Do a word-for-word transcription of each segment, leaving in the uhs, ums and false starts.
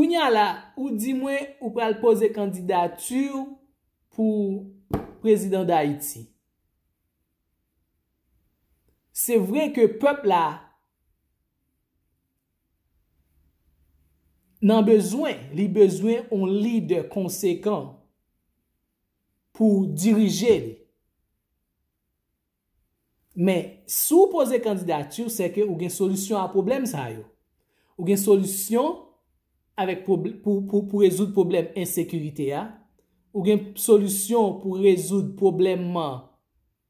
Kounye a la, ou di mwen ou pral poze kandidati w pou prezidan Dayiti. Se vre ke pèp la nan bezwen, li bezwen yon lidè konsekan pou dirije li. Men, si w poze kandidati w, se ke ou gen solisyon a pwoblèm sa yo. Ou gen solisyon avèk pwob-, pou, pou, pou rezoud pwoblèm ensekirite a. Ou gen solisyon pou rezoud pwoblèm an,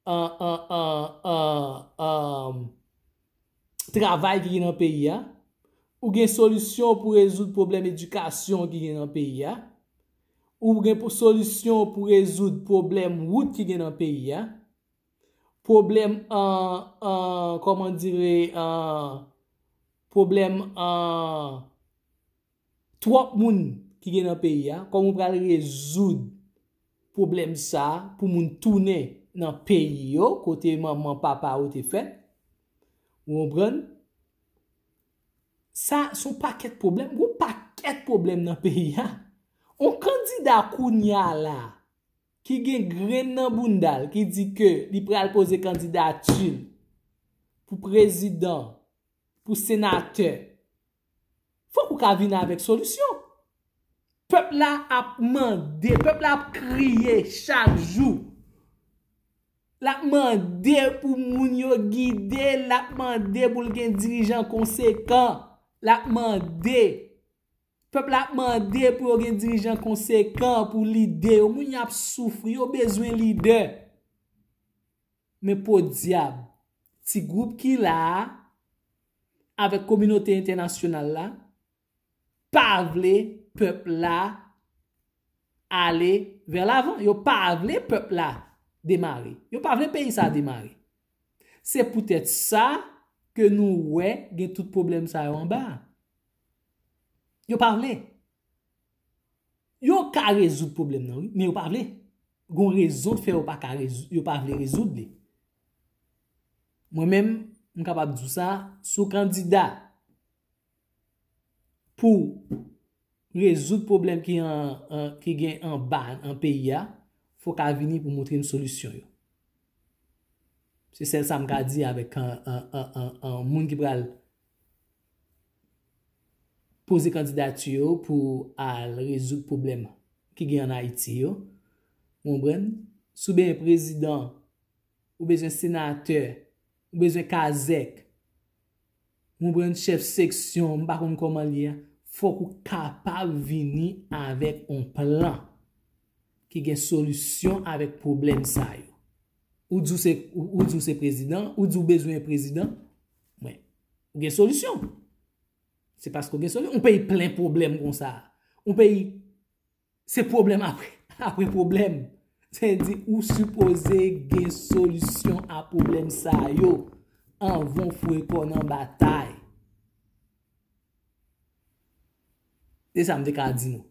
an, an, an, an, an, travay ki gen nan peyi a. Ou gen solisyon pou rezoud pwoblèm edikasyon ki gen nan peyi a. Ou gen pou, solisyon pou rezoud pwoblèm wout ki gen nan peyi a. Pwoblèm, an, an, kòman dire, an, pwoblèm, an, twòp moun ki gen nan peyi a, kòman w pral rezoud pwoblèm sa a pou moun tounen nan peyi yo, kote manman, papa yo te fèt? Ou konprann? Sa, se yon pakèt pwoblèm. Yon pakèt pwoblèm nan peyi a. Yon kandida kounye a la, ki gen grenn nan bounda l, ki di ke li pral poze kandidati l pou prezidan, pou senatè, fòk ou ka vin avèk solisyon. Pèp la ap mande, pèp la ap kriye chak jou. L ap mande pou moun yo gide l, l ap mande pou l gen dirijan konsekan. L ap mande. Pèp la ap mande pou yo gen dirijan konsekan, pou lidè yo. Moun yo ap soufri, yo bezwen lidè. Men podyab, ti gwoup ki la a, avèk kominote entènasyonal la, pa vle pèp la ale vè lavan. Yo pa vle pèp la demare. Yo pa vle peyi sa demare. Se poutèt sa ke nou wè gen tout pwoblèm sa yo anba a. Yo pa vle. Yo ka rezoud pwoblèm nan, wi, men yo pa vle. Gon rezon k fè yo pa ka rezoud, yo pa vle rezoud li. Mwen menm, m kapab di w sa, si w kandida pou rezoud pwoblèm ki an, an, ki gen anba an peyi a, fò w ka vini pou montre m solisyon yo. Se sèl sa m ka di avèk an, an, an, an, an moun ki pral poze kandidati yo pou al rezoud pwoblèm ki gen an Ayiti yo. Ou konprann? Si w bezwen prezidan, ou bezwen senatè, ou bezwen kazèk, ou bezwen chèf seksyon, m pa konn kòman l ye a, fòk ou kapab vini avèk yon plan ki gen solisyon avèk pwoblèm sa yo. Ou di w se, ou, ou di w se prezidan, ou di w bezwen prezidan, men, ou gen solisyon. Se paske w gen solisyon. Yon peyi plen pwoblèm konsa. Yon peyi, se pwoblèm apre, apre pwoblèm. Se di ou sipoze gen solisyon a pwoblèm sa yo anvan w foure kò w nan batay. Se sa m te ka di nou.